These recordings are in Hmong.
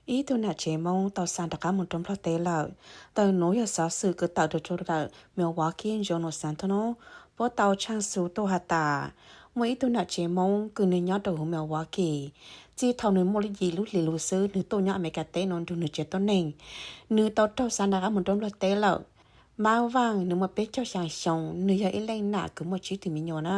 Ib tug nam tsev Hmoob tau xa rov qab mus rau Nplog teb lawm. Tawm nuav yog xov xwm kws tawm rau rau ntawm Milwaukee Journal Sentinel, puab tau tshaaj xu tuaj has tas muaj ib tug nam tsev Hmoob kws nwg nyob rau huv Milwaukee, txij thaum nwg muaj yim lub hlis lug xwb nwg tuaj nyob Amelikas teb nuav nrug nwg tsev tuab neeg. Nwg tau raug xa rov qab mus rau Nplog teb lawm. Maab Vaaj nwg muaj peb caug xyaa xyoo, nwg yog ib leej nam kws muaj tsib tug me nyuam na.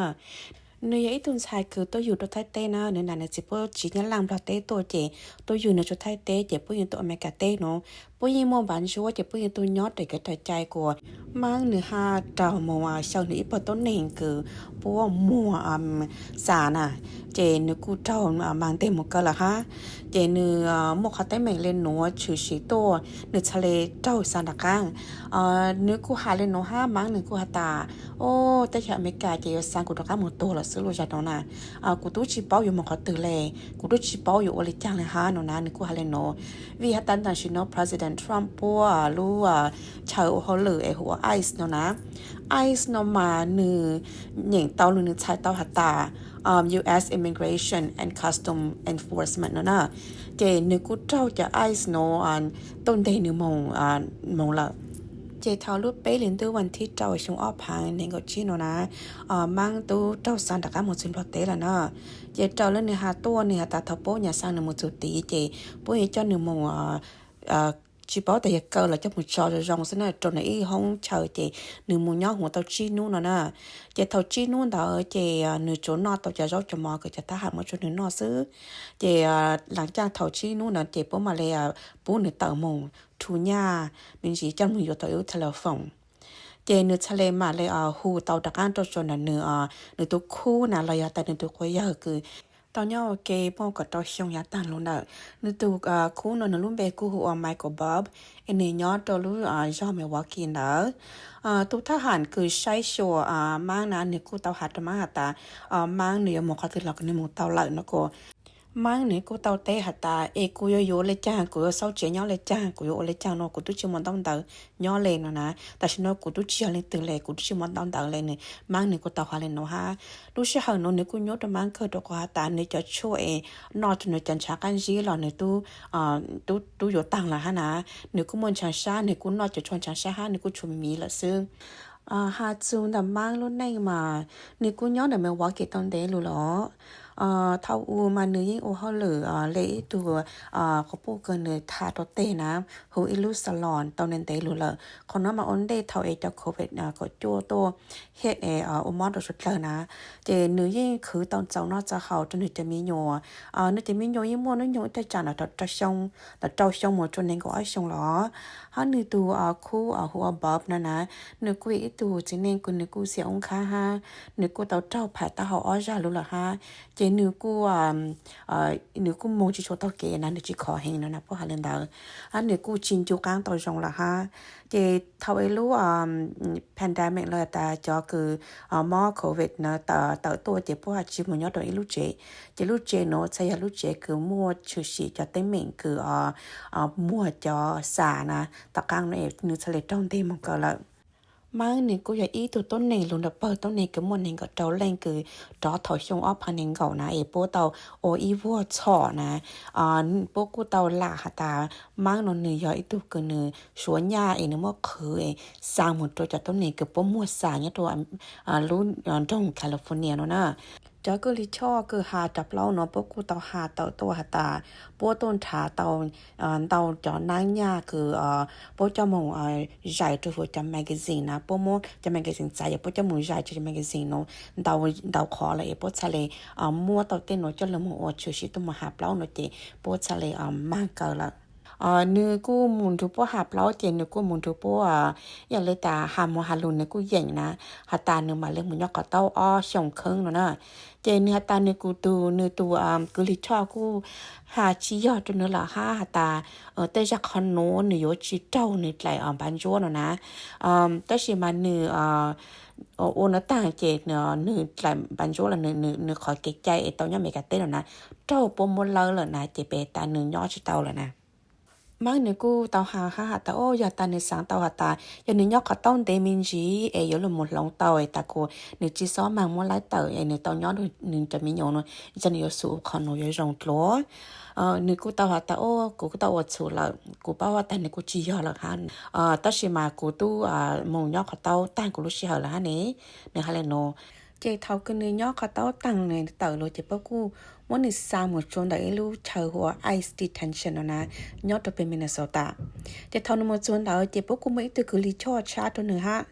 Nwg yog ib tug ntxhais kws tuaj yug rua Thaib teb na, nwg nam nwg txiv puab tsiv Nyab Laaj Nplog teb tuaj ces tuaj yug nwg rua Thaib teb ces puab yeej tuaj Amelikas teb nuav, puab yeej muaj npav ntsuab ces puab yeej tuaj nyob raws kev raws cai kuas Maab nwg hab raug moog xyaw nwg ib pawg tuab neeg kws puab muag xa na, ces nwg kuj raug maag nteg moog kaw lawm hab. Ces nwg muaj qhov teeb meem le nuav tshwm sim tuaj, nwg txhad le raug xa rov qaab. Nwg kuj has le nuav hab, Maab nwg kuj has tas, o, teb chaws Amelikas ces yuav xa kuv rov qaab moog tuag lawm xwb lub zag nuav na. Kuv tub tsi paub yuav moog qhov twg le, kuv tub tsi paub yuav ua le caag le hab no na, nwg kuj has le nuav. Vim has tas tam sim no President Trump puab lub chaw ua hauj lwm es hu ua ICE no na, ICE no mas nwg nyeem tau lug nwg txhais tau has tas US Immigration and Customs Enforcement no na, ces nwg kuj raug cov ICE no tuaj nteg nwg moog lawm. Ces thaum lub peb hlis ntuj vas thib rau xyoo ob phav neeg nkaum tsib no na, Maab tub raug xa rov qaab moog txug Nplog teb lawm na. Ces raws le nwg has tuaj, nwg has tas thaum puab nyam xa nwg moog txug tid ces puab yuav coj nwg moog, tsi paub tas yog kaw los coj moog tso zoo zoo xwb na, rua nwg ib hoob chaw ces nwg moog nyob huv tau tsib nub no na. Ces thaum tsib nub ntawd ces nwg tsuas noj tau cov zaub cov mov kws cov thab ham muab rua nwg noj xwb. Ces lav caaj thaum tsib nub ntawd ces puab mam le pub nwg tawm moog rhu nyaj, me ntsis coj moog yuav tau ib lub telephone. Ces nwg txhad le mam le hu tau rov qaab rua rua ntawm nwg, nwg tug khub na los yog tas nwg tug quas yawg kws tau nyob ua ke muaj kaum rau xyoo yav taag lug ntawm. Nwg tug khub no nwg lub npe kuj hu ua Michael Bob, es nwg nyob rua lub zog Milwaukee ntawd. Tug thab ham kws saib xyuas Maab na nwg kuj tau has rua Maab has tas Maab nwg yuav moog qhov twg los nwg moog tau lawm no kuj Maab nwg kuj tau teb has tas es kuv yuav yuav le caag, kuv yuav xauj tsev nyob le caag, kuv yuav ua le caag no, kuv tub tsi muaj ntaub ntawv nyob le no na. Tam sim no kuv tub tsi yog leej twg le, kuv tub tsi muaj ntaub ntawv le. Nwg, Maab nwg kuj tau has le nuav hab. Lub sij hawm nuav nwg kuj nyuaj rua Maab kawg rua qhov has tas nwg cov tshuaj es noj rua nwg cov ntshav qaab zib los nwg tub, tub, tub yuav taag lawm hab na. Nwg kuj muaj ntshav sab, nwg kuj noj cov tshuaj ntshav sab hab nwg kuj tshuav miv miv lawm xwb. Has txug ntawm Maab lub neej mas nwg kuj nyob ntawm Milwaukee tau ntev lug lawm. Thaum u mas nwg yeej ua hauj lwm le ib tug quas puj kws nwg tha rua teg na, hu ib lub salon tau ntev lug lawm. Qhov nuav mas ua ntej thaum es cov covid kaum cuaj tuaj hiaj es ua mob rua suav dlawg na, ces nwg yeej khwv tau txaus noj txaus haus rua nwg cov me nyuam. Nwg cov me nyuam yeej muaj hnub nyoog ib thaj tsam ntawm rau xyoo moog rua neeg nkaum ob xyoo los. Hab nwg tug khub hu ua Bob na na, nwg kuj yog ib tug txiv neej kws nwg kuj xiam oob khab hab, nwg kuj tau raug pham taub hau ob zag lug lawm hab. Ces nwg kuj, nwg kuj moog tsi tshua taug kev na, nwg tsi khov heev no na, puab has le ntawd. Hab nwg kuj tsi ncu qaab tau zoo lawm hab. Ces thaum es lub pandemic los tas cov kws mob covid na tawm tuaj ces puab has tsi moog nyob rua ib lub tsev. Ces lub tsev nuav txhad yog lub tsev kws muaj tshwm sim cov teeb meem kws muag cov xa na. Tom qaab no nwg txhad le raug nteg moog kaw lawm. Maab nwg kuj yog ib tug tuab neeg lug ntawm pawg tuab neeg kws muaj neeg nkaum rau leej kws rov thaum xyoo ob phav nees nkaum na es puab tau ua ib vuag txhom na. Puab kuj tau lam has tas Maab no nwg yog ib tug kws nwg suav nyaj es nwg muab qhwv es xa moog rua cov tuab neeg kws puab muag xa nyob rua lub nroog California no na. Cov kws le choj kws has cov plaub no puab kuj tau has tawm tuaj has tas puab tuaj nrhav tau ntau cov naab nyaj kws puab coj moog zais rua huv cov magazine na, puab muab cov magazine txav yog puab coj moog zais rua cov magazine no ntau qhov lawm es puab txhad le muab tau tej nuav coj lug moog ua tshwm sim tuaj moog has plaub no ces puab txhad le maag kaw lawm. Nwg kuj moog nrug puab has plaub ces nwg kuj moog nrug puab, yog le tas has moog has lug nwg kuj yeem na, has tas nwg mam le moog nyob qhov taub ob xyoo kheev no na. Ces nwg has tas nwg kuj tug, nwg tug kws le choj kuj has tsi yog rua nwg lawm hab, has tas tej zag qhov nuav nwg yuav tsi raug nwg dlaim npav ntsuab no na. Tab sis mas nwg ua nuav taag ces nwg dlaim npav ntsuab los nwg qhov kev cai es tau nyob Amelikas teb no na, raug puab muab lawb lawm na ces peb tas nwg nyob tsi tau lawm na. Mab nws kuj tau has hab has tas, o, yog tas nws xaav tau has tas yog nws nyob qhov taub ntev me ntsis es yuav lug moog hloov tau es tas kuas nws tsi xob maag muab lawv tawm es nws tau nyob nws cov me nyuam no, ib tsam nws yuav xum qhov nuav yuav zoo dlua. Nws kuj tau has tas, o, kuv kuj tau ua txhum lawm, kuv paub has tas nws kuj tsi yog lawm hab, tab sis mas kuv tub moog nyob qhov taub taag kuv lub sij hawm lawm hab ne. Nws has le nuav. Ces thaum kws nws nyob qhov taub taag nws tawm lug ces puab kuj muab nws xaa moog tsua ntawm ib lub chaw hu ua ice detention no na, nyob rua peg Minnesota. Ces thaum nws moog txug ntawd ces puab kuj muaj ib tug kws lis choj tshab rua nws hab.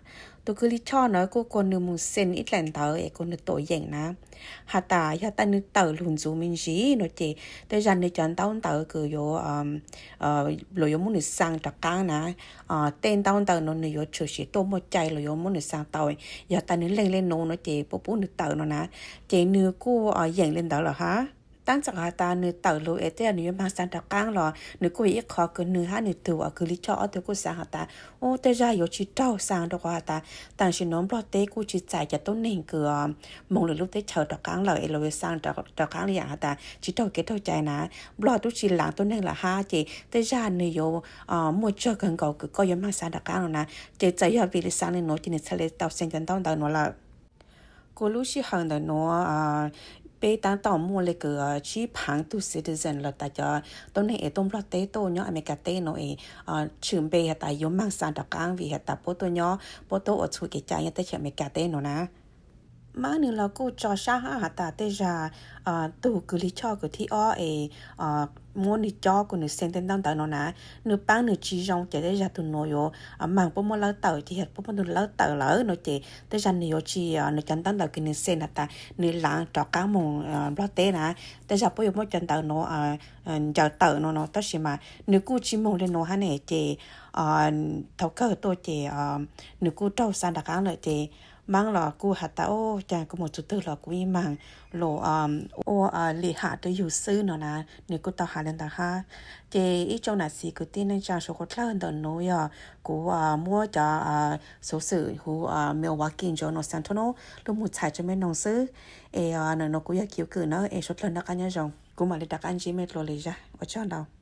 Tus kws lis choj ntawd kuj kuas nws moog xee ib dlaim ntawv es kuas nws tuam yeem na, has tas yog tas nws tawm lug ntxuv me ntsis no ces tej zag nws cov ntaub ntawv kws yuav, luas yuav muab nws xaa rov qaab na, tej ntaub ntawv no nws yuav tshwm sim tuaj muaj cai luas yuav muab nws xaa tau. Yog tas nws leeg le nuav no ces puab pub nws tawm no na. Ces nws kuj yeem le ntawd lawm hab. Taab txawm has tas nws tawm lug es tej zag nws yuav maag xaa rov qaab los nws kuj yog ib qho kws nws hab nws tug kws lis choj ob tug kuj xaav has tas, u, tej zag yuav tsi raug xaa rua qhov has tas tam sim nuav Nplog teb kuj tsi txais cov tuab neeg kws moog lwm lub teb chaws rov qaab lawm es luas yuav xaa rov qaab le yaam has tas tsi raug kev raug cai na. Nplog tub tsi laav tuab neeg lawm hab ces tej zag nws yuav muaj tsawg kawg nkaus kws koj yuav maag xaa rov qaab no na. Ces txawm yog vim li xaa le nuav ces nws txhad le tau xee cov ntaub ntawv nuav lawm. Kuv lub sij hawm ntawm nuav peb taab tom muaj le kws tsib phaav tug citizen los tas cov tuab neeg es tuaj Nplog teb tuaj nyob Amelikas teb no es tshwm npe has tas yuav maag xaa rov qaab vim has tas puab tuaj nyob puab tuaj ua txhum kev cai nyob teb chaws Amelikas teb no na. Mab nws los kuj tso sab hab has tas tej zag tug kws lis choj kws thib ob es muab nws cob kuas nws xee tej ntaub ntawv no na, nws paab nws tsi zoo ces tej zag tug nuav yuav maag puab muab lawv tawm ces yog puab muab nws lawv tawm lawm no ces tej zag nws yuav tsi, nws cov ntaub ntawv kws nws xee has tas nws laav rov qaab moog Nplog teb na, tej zag puab yuav muab cov ntawv nuav ncaws tawm no no tab sis mas nws kuj tsi moog le nuav hab ne ces thaum kawg tuaj ces nws kuj raug xaa rov qaab lawm ces Mab los kuj has tas, o, cas kuv moog txug twg los kuv yeej maag lug ua lim ham rua yug xwb no na. Nws kuj tau has le ntawd hab. Ces ib tsoom nam txiv kwv tij neej tsaa suav dlawg, ntawm nuav yog kuv muab cov xuv xwm huv Milwaukee ntsoo no San Antonio lug moog txhais rua mej noog xwb. Es ntawm nuav kuv yog Kiv Kwm na, es suav dlawg noj qab nyob zoo, kuv mam li rov qab ntsib mej dlua lwm zag, ua tsaug ntau.